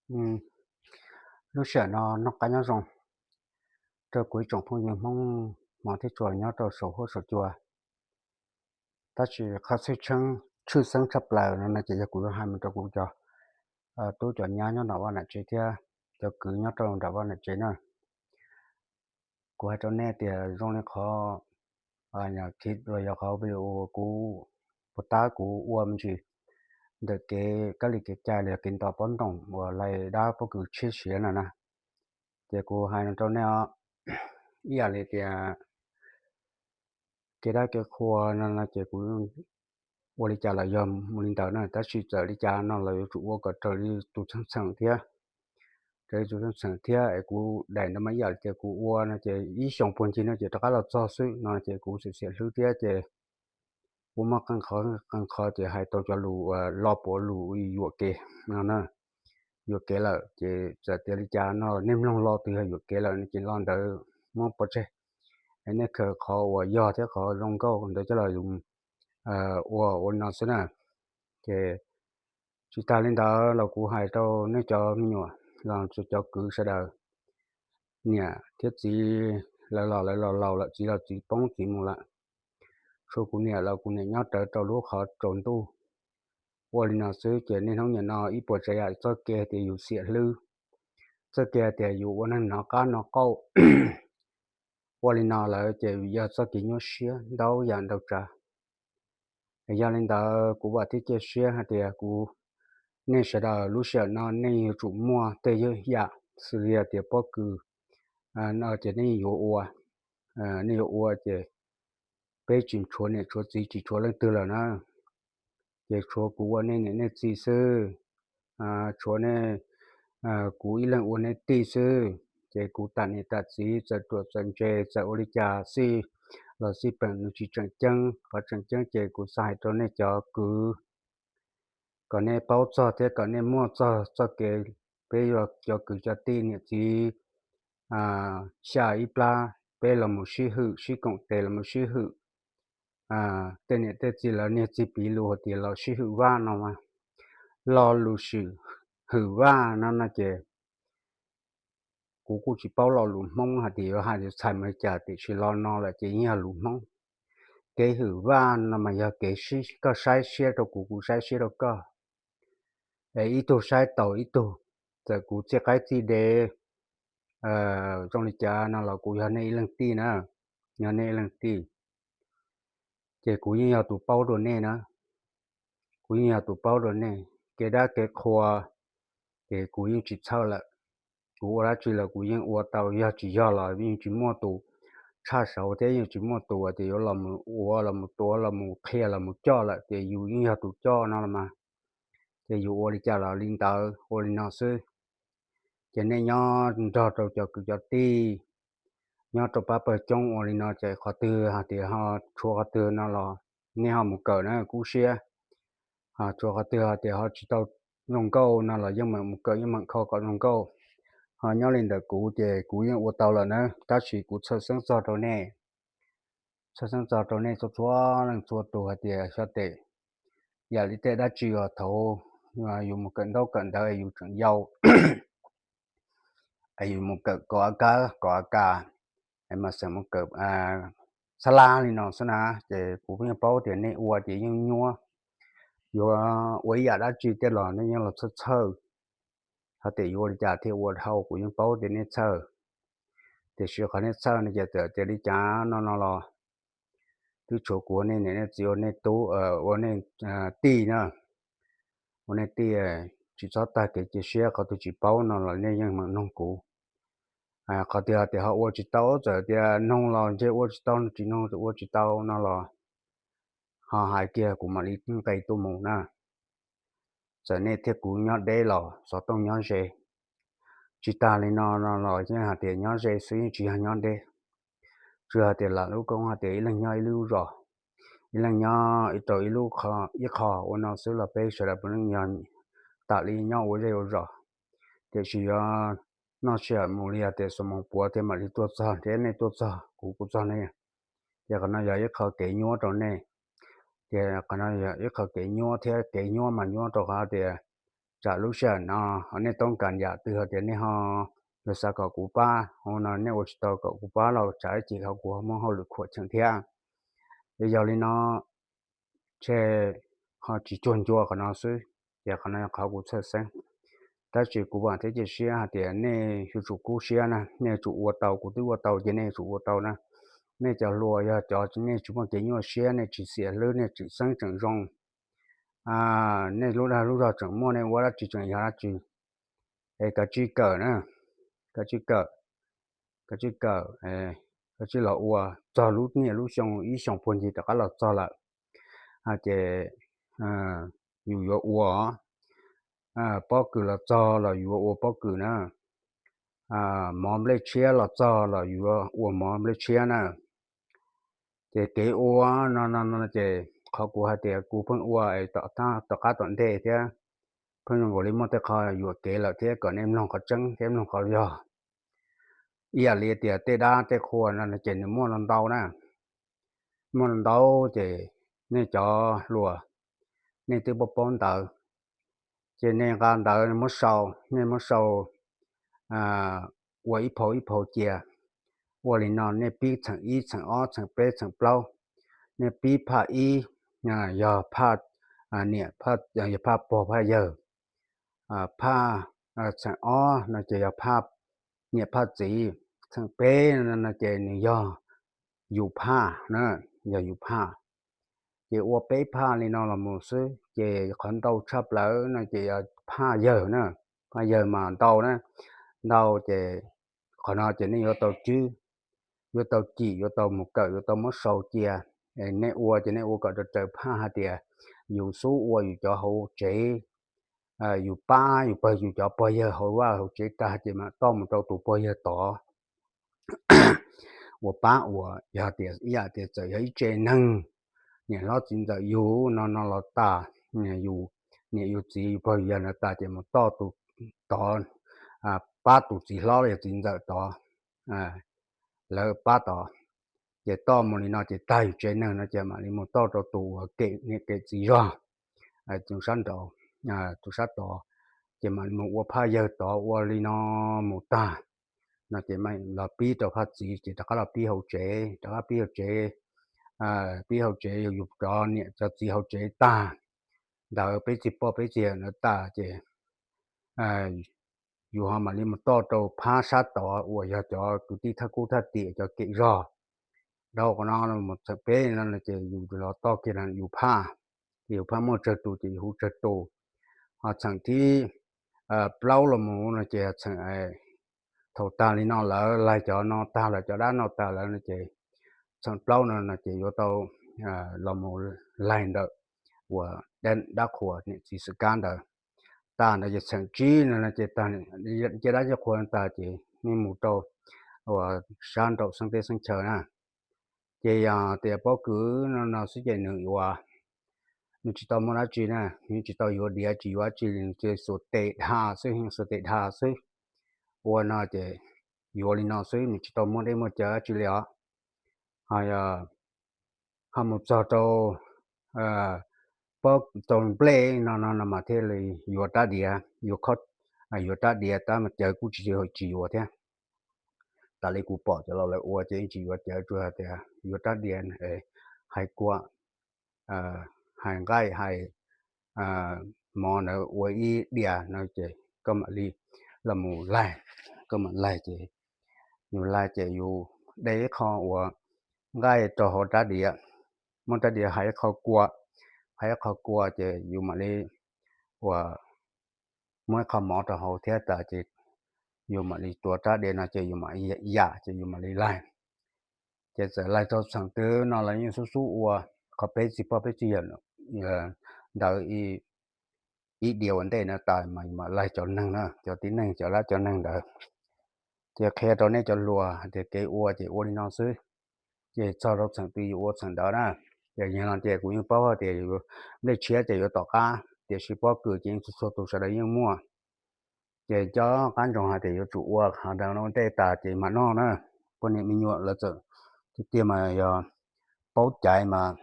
Lub sij hawm no noj qab nyob zoo rau kuv ib tsoom phooj ywg Hmoob hmov thiab tshua nyob rau saum huab saum cua. Tab sis qhov tshwj xeeb tshaj plaws no no ces yog kuv yuav hais mus rau kuv cov tub cov nyab nyob nram vaj nram tsev thiab cov kwv nyob rau nram vaj nram tsev na. Kuv hais rau nej tias zoo li qhov, los yog qhov video kuv puas tab kuv ua me ntsis ntawm kev kab li kev cai los yog kev nto pob ntoos uas lais dab pob kws tshiab siav no na. Ces kuv hais no rau nej os, ib yam li tias kev dab kev qhua no no ces kuv ua li cas los yog mus li ntawd na, tab sis txawm li cas no los yuav tsum ua kom raws li tus txheej txheem thiab, raws li tus txheej txheem thiab es kuv daim ntawd mas ib yam li tias kuv ua no ces ib xyoos puag ncig no ces rov qab los txog xwb no ces kuv xiam xiam hlwb thiab ces kuv muaj qee qhov qee qhov ces hais tau cov lus uas lo puav lus yuam kev no na, yuam kev lawm ces txawm tias li cas no nej mloog lo twg yog yuam kev lawm no ces lo ntawd muab pov tseg, es nej khaws qhov uas yog thiab qhov zoo nkauj ntawd coj los ua ua li no xwb na. Ces tsis tas li ntawd los kuv hais rau nej cov me nyuam los cov kwv sawv daws, niam thiab txiv lawv los lawv los laus lawm, txiv los txiv poob txiv mus lawm, tshuav kuv niam los kuv niam nyob rawv rau lub qhov tsaus ntuj. Ua li no xwb ces niaj hnub nim no ib puas tsav yam txoj kev tias yus xiam hlwb, txoj kev tias yus ua neeg hnov qab hnov qauj, ua li no lawm ces yog txoj kev nyuaj siab ntau yam ntau tsav. Yog li ntawd kuv vam thiab cia siab hais tias kuv, nej sawv daws lub sij hawm no nej yuav tsum muaj tej yam xws li tias pob kws no ces nej yuav ua, nej yuav ua ces peb tsis tshuav niam tshuav txiv tsis tshuav leej twg lawm na, ces tshuav kuv ua nej niam nej txiv xwb, tshuav nej, kuv ib leeg ua nej tij xwb. Ces kuv tam niam tam txiv txawm ruam txawm ntse txawm ua li cas xij los xij peem nws tsis tseem ceeb, qhov tseem ceeb ces kuv xav hais rau nej cov kwv kom nej paub txog thiab kom nej muaj txog txoj kev peb cov kwv cov tij niam txiv xya ib plab peb los mus sib hwm, sib koom tes los mus sib hwm. Tej niam tej txiv lawv niag txiv piv lus hais tias los sib hwm vaj no mas, lo lus sib hwm vaj no no ces kuv kuj tsis paub lo lus Hmoob hais tias yuav hais tias txhais mus li cas tiam sis lo no lawm ces yeej yog lus Hmoob. Kev hwm vaj no mas yog kev koj saib siab rau kuv, kuv saib siab rau koj, es ib tug saib taus ib tug. Txawm kuv txij qaib txij dev zoo li cas no los kuv yog nej ib leeg tij na, yog nej ib leeg tij, ces kuv yeej yog tus paub rau nej na, kuv yeej yog tus paub rau nej. Kev dab kev qhua ces kuv yeej tsis txhawj lawm, kuv ua dab tsi los kuv yeej ua tau, yog tsis yog los yeej tsis muaj tus tshaj saud thiab yeej tsis muaj tus tias yuav los mus ua los mus tuav los mus qhia los mus coj lawm, ces yus yeej yog tus coj no los mas, ces yus ua li cas los li ntawd, ua li no xwb. Ces nej nyob nrog rau cov kwv cov tij nyob rau pab pawg coob ua li no ces qhov twg hais tias ho tshuav qhov twg no los nej ho mus kawm na kub siab, ho tshuav qhov twg hais tias ho tsis tau zoo nkauj no los yeej meem mus kawm yeej meem kho kom zoo nkauj. Ho nyob li ntawm kuv ces kuv yeej ua tau lawm na, tab sis kuv txhawj xeeb txog rau nej, txhawj xeeb txog rau nej txhua txhua leej txhua tus hais tias xyov tes yam li tej dab tsi uas thaud yus mus kawm ntaub kawm ntawv yus tseem yau, es yus mus kawm kov a kab kov a kas, es mas xeem mus kawm xab lab li no xwb na, ces kuv yeej paub tias nej ua ces yeej nyuaj, yuav ua ib yam dab tsi tej los nej yeej los txhawj txhawj, ho tias yuav ua li cas thiaj ua dhau kuv yeej paub tias nej txhawj. Tiam sis qhov nej txhawj no ces txawm tias li cas no no los twb tshuav kuv ua nej niam nej txiv ua nej tub, ua nej tij na, ua nej tij, tsis txhob tag kev cia siab, qhov twg tsis paub no los nej yeej meem noog kuv. Qhov twg tias ho ua tsis tau, txawm tias noog los ntshe ua tsis tau, tsis noog ua tsis tau no los ho hais kiag kuv mam li nqe tuaj mus na. Txawm nej thiab kuv nyob deb los xov tooj nyob ze, tsis tas li no no los yeej hais tias nyob ze xwb yeej tsis yog nyob deb. Tsuas hais tias lam lub koob hais tias ib leeg nyob ib lub zos, ib leeg nyob rau ib lub, ib qho ua no xwb los peb sawv daws puav leej yog tam li nyob ua zej ua zos. Tiam sis yuav noj sij hawm mus li hais tias xuab moos puav thiaj mam li tuaj txog, thiab nej tuaj txog kuv kuj txog nej. Ces qhov no yog ib qho kev nyuaj rau nej, ces qhov no yog ib qho kev nyuaj thiab kev nyuaj mas nyuaj rau qhov tias tsam lub sij hawm no nej toob kas yam twg hais tias nej ho, yog xav kom kuv pab no nej ua tsis tau kom kuv pab los tsam ib chim ho kuv muaj hauj lwm khuam cheem thiab. Es yog li no, ces ho tsis cuag ncua qhov no xwb, ces qhov no yog qhov kuv txhawj xeeb. Tab sis kuv vam thiab cia siab hais tias nej yuav tsum kub siab na, nej yuav tsum ua tau, kuv twb ua tau ces nej yuav tsum ua tau na. Nej cov hluas yog cov nej tsis muaj kev nyuaj siab, nej tsis xiam hlwb, nej tseem xeeb tseem zoo, nej lub dag lub zog tseem muaj, nej ua dab tsi tseem yog dab tsi, es kav tsij kawm na, kav tsij kawm, kav tsij kawm, kav tsij los ua, txog lub niaj lub xyoo ib xyoos puag ncig rov qab los txog lawm, ces yus yuav ua pob kws los txog los yuav ua pob kws na, mov nplej tshiab los txog los yuav ua mov nplej tshiab na. Ces kev ua no no ces qhov kuv hais tias kuv pheej ua tom qab tom ntej thiab, pheej zoo nkaus li muaj tej qho yuam kev lawm thiab, kom nej mloog qhov tseeb thiab mloog qhov yog. Ib yam li tias tej dab tej qhua no ces nws muaj los ntau na, muaj los ntau, ces nej cov hluas nej twb paub paub ntawv, ces nej nqa ntawv muab sau, nej muab sau ua ib phau ib phau cia. Ua li no nej pib txheem ib, txheem ob, txheem peb, txheem plaub, nej pib phaj ib yog phaj niam, yog phaj pog phaj yawg, phaj, txheem ob no ces yog phaj niam phaj txiv, txheem peb no ces nws yog yus phaj na, yog yus phaj. Ces ua peb phaj li no los mus xwb, ces qhov ntau tshaj plaws no ces yog phaj yawg na, phaj yawg mas ntau na, ntau ces qhov no ces nej yuav tau cwb, yuav tau cim, yuav tau mus kawm, yuav tau muab sau cia. Nej ua ces nej ua kom raws raws phaj hais tias yus xub ua yus cov hauv tsev, yus pab yus pawg yus cov pog yawg hauv vaj hauv tsev tag ces mam toj mus rau tus pog yawg tod. Ua pab uas yog tias ib yam tias txawm yog ib tse neeg, niam hlob txiv ntxawm yug no no los tas, yus niam yus txiv yus pog yus yawg no tas ces mus toj tus tod, pab tus txiv hlob los yog txiv ntxawm tod, lawv pab tod. Ces toj mus li no ces tag yus tsev neeg no ces mam li mus toj rau tus uas kem niam kem txiv zog, tus sab nraud, tus sab tod, ces mam li mus ua phaj yawg tod. Ua li no mus tag no ces mam los pib rau phaj txiv ces rov qab los pib hauv tsev, rov qab pib hauv tsev, pib hauv tsev yus cov niam cov txiv hauv tsev tag, ntawd peb txiv poj peb txiv yawm ntawd tas ces yus ho mam li mus toj rau phab sab tod uas yog cov kwv tij thaj kub thaj tiam cov kem zog. Dhau qhov no mus txheem peb no ces yus los toj kiag yus phaj, ces yus phaj muaj tsawg tus ces yus hu tsawg tus. Ho txheem thib plaub los mus no ces txheem, thaum tag li no lawm, laig cov no tag lawm, cov dab no tag lawm no ces txheem plaub no no ces yuav tau los mus laig ntawm uas dab qhuas niam txiv xwm kab ntawd. Tas ntawd ces txheem tsib no no ces tag, cia dab cia qhua tas ces nej mus rau uas sab nraum xeeb teb xeeb chaw na. Ces yog tias pob kws no no xwb ces nws yuav, nws tsis tau muaj dab tsi na, nws tsis tau yuav diav tsis yuav dab tsi, nws ces xuas tes dha xwb, xuas tes dha xwb. Ua no ces yuav li no xwb, nws tsis tau muaj dej muaj cawv dab tsi li os. Ho yog ho mus txog rau pob tau nplej no no no mas thiaj li yuav rab diav, yuav khob, yuav rab diav tab mas cawv kuj tsis, tsis yuav thiab. Tas li kuv pom cov laus lawv ua ces yeej tsis yuav cawv, tsuas hais tias yuav rab diav, hais kua, hais nqaij, hais mov ntawd ua ib diav no ces koj mam li los mus laig, koj mam laig ces yus laig ces yus de ib qho uas nqaij rau hauv rab diav, muab rab diav hais ib qho kua, hais ib qho kua ces yus mam li uas muab ib qho mov rau hauv thiab tas ces yus mam li tuav rab diav no ces yus mam yam ces yus mam li laig. Ces txawm laig rau txheem twg no los yeej xub xub ua qhov peb txiv poj peb txiv yawm ntawd ib diav ua ntej no tas mas yus mam laig cov neeg na, cov tib neeg cov dab cov neeg ntawd. Ces qhia rau nej cov hluas hais tias kev ua ces ua li no xwb, ces txog rau txheem twg yus ua txheem ntawd na. Ces yog no ces kuv yeej paub hais tias yus nplej tshiab ces yuav tom qab, tiam sis pob kws ces yeej txhua txhua tus sawv daws yeej muaj. Ces cov qab ntsoov hais tias yuav tsum ua qhov ntawd ua ntej tas ces mam noj na. Poj niam me nyuam lawv txawm tiag tiag mas yog paub caiv mas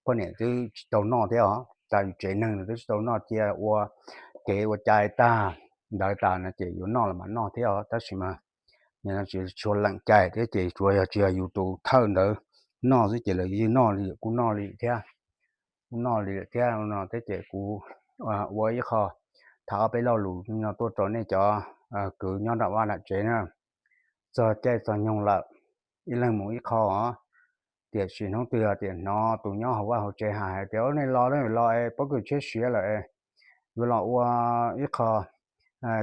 poj niam twb tsis tau noj thiab os, tas yus tsev neeg twb tsis tau noj cia ua kev ua cai tag ntawd tas no ces yuav noj los mas noj thiab os, tab sis mas tsis tshua lees cai thiab ces tsuas yog tsis yog yus tus thawj ntawd noj xwb ces lawv yeej noj li, kuj noj li thiab, kuj noj li lawm thiab no thiab ces kuv ua ib qho tham ob peb lo lus no tuaj rau nej cov kwv nyob nram vaj nram tsev na. Txog caij txog nyoog lawm, ib leeg mus ib qho os. Tiam sis hnub twg tias hnov tus nyob hauv vaj hauv tsev hais hais tias, Ub, nej los, los es pob kws tshiab siav lawm, yuav los ua ib qho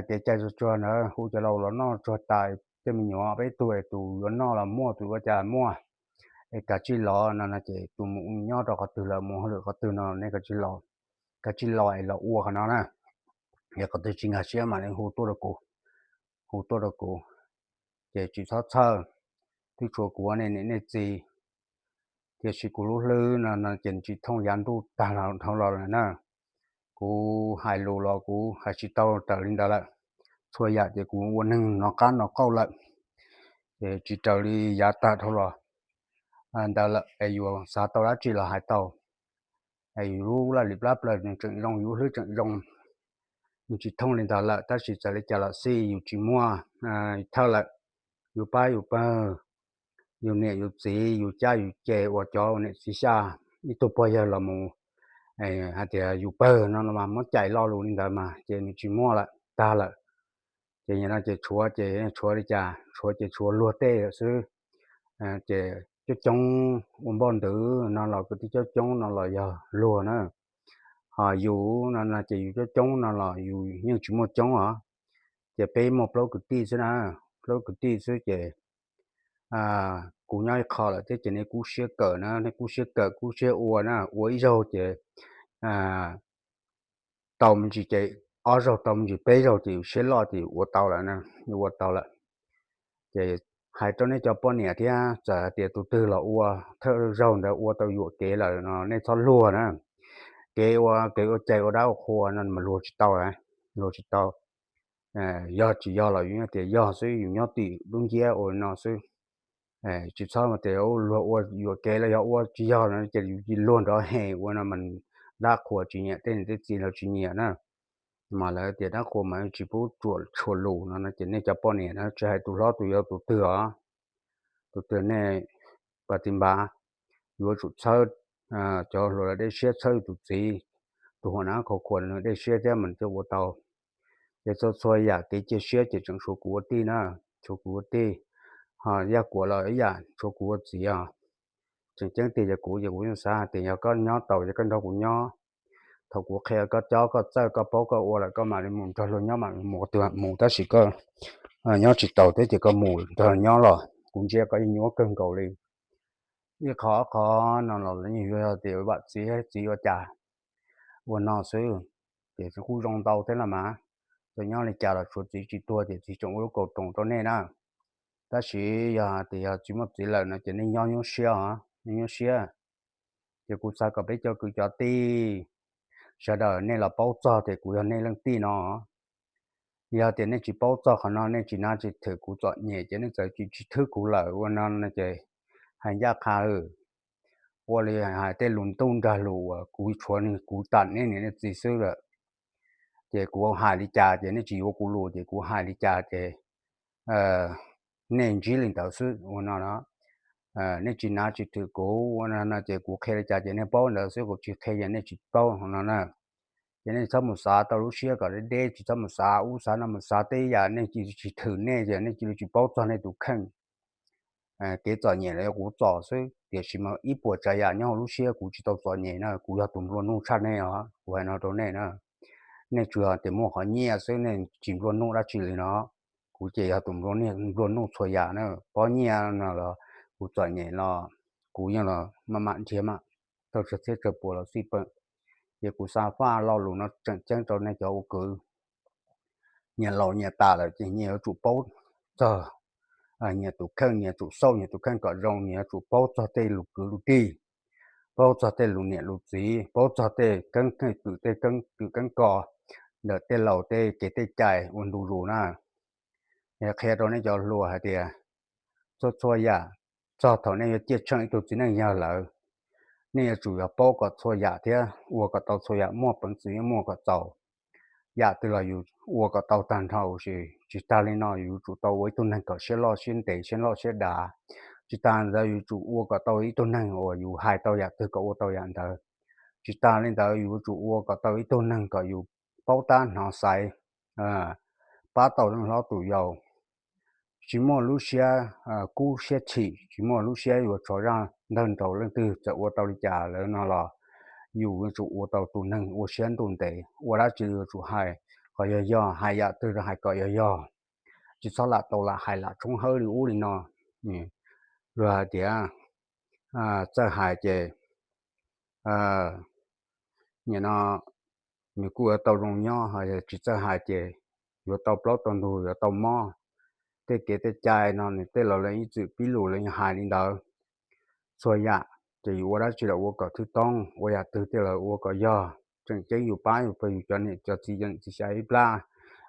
kev cai tsuag tsuag ntawd, hu cov laus los noj tsuag tas, tej me nyuam peb tug es tus yuav noj los muaj, tus ua cas muaj, es kav tsij los no no ces tus mus nyob rau qhov twg lawm, mus hauj lwm qhov twg no nej kav tsij los, kav tsij los es los ua qhov no na. Yog qhov twg tsis nkag siab mam li hu tuaj rau kuv, hu tuaj rau kuv. Ces tsis txhob txhawj, twb tshuav kuv ua nej niam nej txiv. Tiam sis kuv lub hlwb no no ces tsis thooj yav ntuj tag dhau los lawm na. Kuv hais lus los kuv hais tsis tau raws li ntawd lawm. Txhua yam ces kuv ua neeg hnov qab hnov qauj lawm, ces tsis raws li yav tag dhau los ntawd lawm es yuav xav tau dab tsi los hais tau. Yus lub laj lim plab plaws nws tseem zoo, yus lub hlwb tseem zoo, nws tsis thooj li ntawd lawm, tab sis txawm li cas los xij yus tsis muaj thawj lawm. Yus pab yus pawg, yus niam yus txiv, yus cab yus ces uas cov niam txiv xya, ib tug pog yawg los mus hais tias yus pawg no mas muab cais lo lus li ntawd mas ces nws tsis muaj lawm, tag lawm. Ces nim no ces tshuav ces tshuav li cas, tshuav ces tshuav luag tej lawm xwb. Ces coob coob ua npoj ntwv no los kwv tij coob coob no los yog luag na. Ho yus no no ces yus coob coob no los yus yeej tsis muaj coob os. Ces peb muaj plaub kwv tij xwb na, plaub kwv tij xwb ces kuv nyob ib qho lawm thiab ces nej kub siab kawm na, nej kub siab kawm kub siab ua na, ua ib zaug ces tau me ntsis ces ob zaug, tau me ntsis peb zaug ces yus siab loj ces yus ua tau lawm, yus ua tau lawm. Ces hais rau nej cov poj niam thiab, txawm hais tias tus twg los ua thawj zaug ntawd ua tau yuam kev lawm no nej txhob luag na. Kev ua kev ua cai ua dab ua qhua no mas luag tsis tau, luag tsis tau. Yog tsis yog los yus tias yog xwb, yus nyob tim lub nciab ua no xwb. Tsis txhob tias luag ua yuam kev los yog ua tsis yog no ces yus luag nrov hes ua no mas dab qhuas tsis nyiam, tej niam tej txiv los tsis nyiam na. Mas lawv tias dab qhuas mas tsis pub tsuam tshuam lus no no ces nej cov poj niam na, tsis hais tus hlob tus yau tus twg os, tus twg nej pas ti npav, yuav tsum txhawb, cov hluas dej siab txhawb tus txiv, tus hua nav khov khuas nws dej siab thiab mas thiaj ua tau. Ces txhua txhua yam kev cia siab ces tseem tshuav kuv ua tij na, tshuav kuv ua tij. Ho Yaj Kuam los ib yam tshuav kuv ua txiv os. Tseem ceeb tiag ces kuv ces kuv yeej xav hais tias yog koj nyob tau ces koj nrog kuv nyob. Thaum kuv qhia koj cob koj txawj koj paub koj ua lawm koj mam li mus nrog luag nyob mam mus, mus tab sis koj nyob tsis taus thiab ces koj mus nrog nyob los kuv ntsia koj yeej nyuaj kawg nkaus li. Ib qho ob qho no los yeej yuav yog tias vam txiv txiv ua cas ua no xwb. Ces kuj zoo ntau thiab los mas, txawm nyob li cas los tshuav txiv tsis tuag ces txiv tseem ua lub kaus roos rau nej na. Tab sis yog tias yog tsis muaj txiv lawm no ces nej nyob nyuaj siab os, nej nyuaj siab. Ces kuv xav kom peb cov kwv cov tij sawv daws nej los paub txog tias kuv yog nej leej tij no. Yog tias nej tsis paub txog qhov no, nej tsis nab tsis thwm kuv txom nyem ces nej txawm tsis thwb kuv lawm ua no no ces hais ncaj qha lawm. Ua li hais tej lus ntuj nrag lus uas kuv tshuav kuv tam nej niam nej txiv xwb lawm. Ces kuv hais li cas ces nej tsis yuav kuv lus ces kuv hais li cas ces nej ntsib li ntawd xwb ua no no. Nej tsis nab tsis thwm kuv ua no no ces kuv qhia li cas ces nej paub ntawd xwb, kuv tsis qhia ces nej tsis paub no na. Ces nej txhob mus xav tau lub siab kom deb deb, tsis txhob mus xav ub xav no, mus xav tej yam nej tsis thwm nej ces nej cia li tsis paub txog nej tus kheej. Kev txom nyem los yog kuv txom xwb, tiam sis mas ib puas tsav yam nyob hauv lub siab kuv tsis tau txom nyem na, kuv yog tus nplua nuj tshaj nej os, kuv hais no rau nej na. Nej tsuas yog tias muaj qhov nyiaj xwb, nej tsis nplua nuj dab tsi li no. Kuv ces yog tus nplua nuj txhua yam na, pob nyiaj no los kuv txom nyem los kuv yeej los maj mam nrhiav mam tau tsawg txhiab tsawg puas los xij peem. Ces kuv xav faj lo lus no tseem ceeb rau nej cov ua kwv. Nyias laus nyias tas lawm ces nyias yuav tsum paub txog nyias tus kheej, nyias tsum xauj nyias tus kheej kom zoo, nyias yuav tsum paub txog tej lus kwv lus tij, paub txog tej lus niam lus txiv, paub txog tej keeb kwm, tej keeb kwm keeb kos ntawm tej laus tej kev tej cai ua ntu zus na. Qhia rau nej cov hluas hais tias txhua txhua yam, txog thaum nej yuav ciaj tsheej ib tug txiv neej yawg lawm, nej yuav tsum yog paub kom txhua yam thiab ua kom tau txhua yam, muaj peev xwm yeej muaj kom txaus. yam twg los yus ua kom tau tag nrho huv si. Tsis tas li no yus yuav tsum tau ua ib tug neeg kom siab loj siab ntev siab loj siab dav. Tsis tas ntawd yus yuav tsum ua kom tau ib tug neeg uas yus hais tau yam twg kom ua tau yam ntawd. Tsis tas li ntawd yus yuav tsum ua kom tau ib tug neeg kom yus paub tab hnov xaiv, pab tau hlob tus yau, tsis muaj lub siab kub siab chim, tsis muaj lub siab yuav tso zaj ntawg nraug leej twg. Txawm ua tau li cas lawm no los yus yuav tsum ua tau tus neeg ua siab ntuj ntev. Ua dab tsi yuav tsum hais kom yog yog, hais yam twg hais kom yog yog, tsis txhob lam tau lam hais lam tshoob hawb li ub li no. Luag hais tias txawj hais ces nim no nws kuj yuav tau zoo nyob, ho yog tsis txawj hais ces yuav tau plaub tau ntug yuav tau mob. Tej kev tej cai no nws tej laus lawv ib txwm pib lus lawv hais li ntawd. Txhua yam ces yus ua dab tsi los ua kom thwj toob, ua yam twg tej laus ua kom yog. Tseem ceeb yus pab yus pawg yus cov niam cov txiv, cov niam txiv xya ib plab,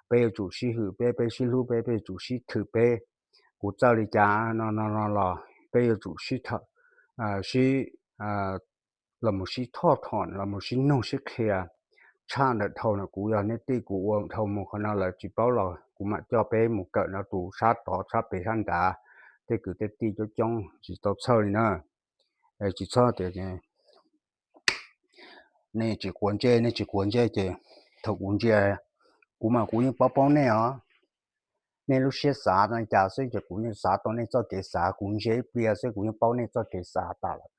peb yuav tsum sib hwm peb, peb sib hlub peb, peb yuav tsum sib thwm peb. Kuv txawj li cas no no no los peb yuav tsum sib thawm, sib los mus sib thoj thom, los mus sib nug sib qhia. Tshaj ntawm dhau no kuv yog nej tij, kuv ua dhau mus qhov no lawv tsis paub los kuv mam coj peb mus kawm no tus sab tod sab pem sab nrad. Tej kwv tej tij coob coob tsis tau txhawj li na. Tsis txhob tias nej tsis quav ntsej, nej tsis quav ntsej ces thaum kuv ntsia, kuv mas kuv yeej paub paub nej os. Nej lub siab xav li cas xwb ces kuv yeej xav tau nej txoj kev xav. Kuv ntsia ib pliag xwb kuv yeej paub nej txoj kev xav tas lawm.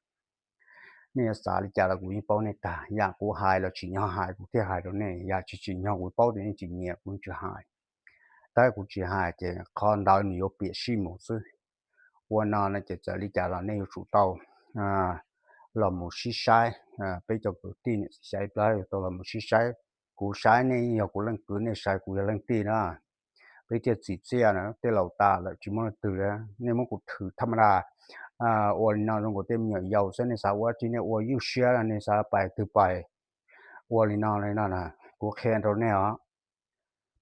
Nej yuav xav li cas los kuv yeej paub nej tag. Yam kuv hais los tsim nyog hais kuv thiaj hais rau nej, yam tsis tsim nyog kuv paub tias nej tsis nyiam kuv tsis hais. Tab kuv tsis hais ces qhov ntawd nws yuav piam sij mus xwb. Ua no no ces txawm li cas los nej yuav tsum tau los mus sib saib. Peb cov kwv tij niam txiv xya ib plab yuav tau los mus sib saib. Kuv saib nej yog kuv leej kwv, nej saib kuv yog leej tij na. Peb thiaj txim txiaj na, tej laus tas lawm tsis muaj leej twg li. Nej muab kuv thwm tham ma das ua li no zoo nkaus tej me nyuam yaus xwb, nej xav ua dab tsi nej ua ywj siab, nej xav pais twg pais. Ua li no li no, kuv qhia rau nej os.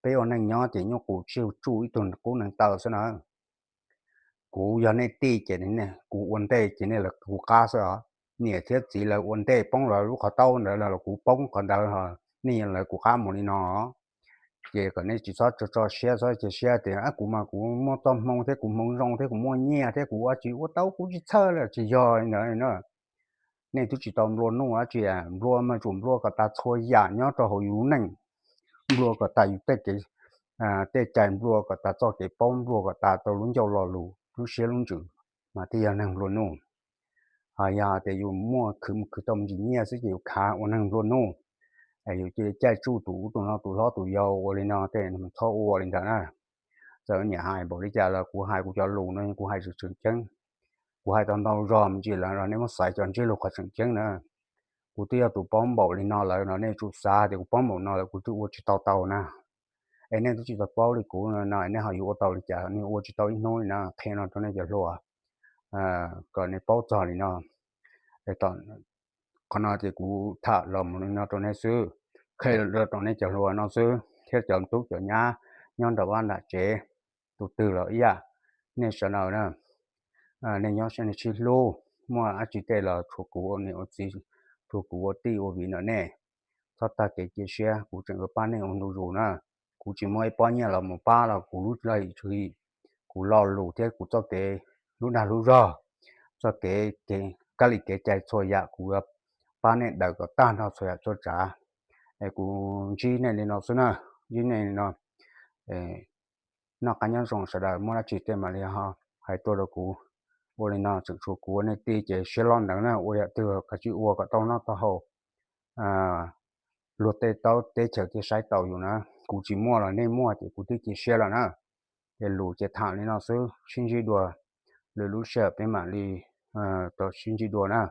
Peb ua neej nyob ces nyuaj qus tsuj ib tug qub neev taw xwb na. Kuv yog nej tij ces kuv ua ntej ces nej lawv kuv qab xwb os. Niam thiab txiv lawv ua ntej poob lawv lub qhov taub ntawd los kuv poob qhov ntawd, nej lawv kuv qab mus li no. Ces kom nej tsis txhob tso tso siab, txhob cia siab tias kuv mas kuv muaj txoj hmoo thiab kuv hmoov zoo thiab kuv muaj nyiaj thiab kuv ua tsis ua tau, kuv tsis txhawj li, tsis yog li ntawd na. Nej twb tsis tau nplua nuj dab tsi, nplua mas tsuas nplua kom tas txhua yam nyob rau hauv yus lub neej. Nplua kom tas yus tej kev, tej cai, nplua kom tas txoj kev paub, nplua kom tas tau lub ncauj lo lus, lub siab lub ntsws, mas thiaj yog neeg nplua nuj. Ho yog tias yus muaj khwv mus khwv tau me ntsis nyiaj xwb ces yus khav ua neeg nplua nuj. Yus cia li caij tsuj tus ub tus no tus hlob tus yau ua li no tej, txhob ua li ntawd na. Txawm niam hais npaum li cas los kuv hais kuv cov lus no kuv hais tseem tseem ceeb. Kuv hais tau ntau zog me ntsis lawm los nej muab xaiv cov ntsiab lus qhov tseem ceeb na. Kuv twb yog tus paub npaum li no lawm no, nej tsum xav tias kuv paub npaum no lawm kuv twb ua tsis tau tau na. Es nej twb tsis tau paub li kuv no, nej ho yuav ua tau li cas, nej ua tsis tau ib hnub li na. Qhia no rau nej cov hluas kom nej paub txog li no. Qhov no ces kuv tham los mus li no rau nej xwb, qhia rau nej cov hluas no xwb thiab cov tub cov nyab nyob nram vaj nram tsev, tus twg los ib yam. Nej sawv daws na, nej nyob nej sib hlub, muaj dab tsi tej los tshuav kuv ua niam ua txiv, tshuav kuv ua tij ua viv ntawm nej. Txhob tag kev cia siab, kuv tseem yuav pab nej ua ntu zus na. Kuv tsis muaj ib pob nyiaj los mus pab los kuv lub laj lim tswv yim, kuv lo lus thiab kuv txoj kev hlub dag hlub zog, txoj kev, kev kab li kev cai txhua yam kuv yuav pab nej daws kom tag nrho txhua yam txhua tsav. Es kuv ntsib nej li no xwb na, ntsib nej li no. Noj qab nyob zoo sawv daws, muaj dab tsi tej mam li ho hais tuaj rau kuv. Ua li no tseem tshuav kuv ua nej tij ces siab loj ntawd na, ua yam twg kav tsij ua kom tau noj tau haus, luag tej taub teb chaws thiaj saib taus yus na. Kuv tsis muaj los nej muaj ces kuv twb cia siab lawm na. Ces lus ces tham li no xwb, sib ntsib dua, lwm lub sij hawm peb mam li rau sib ntsib dua na.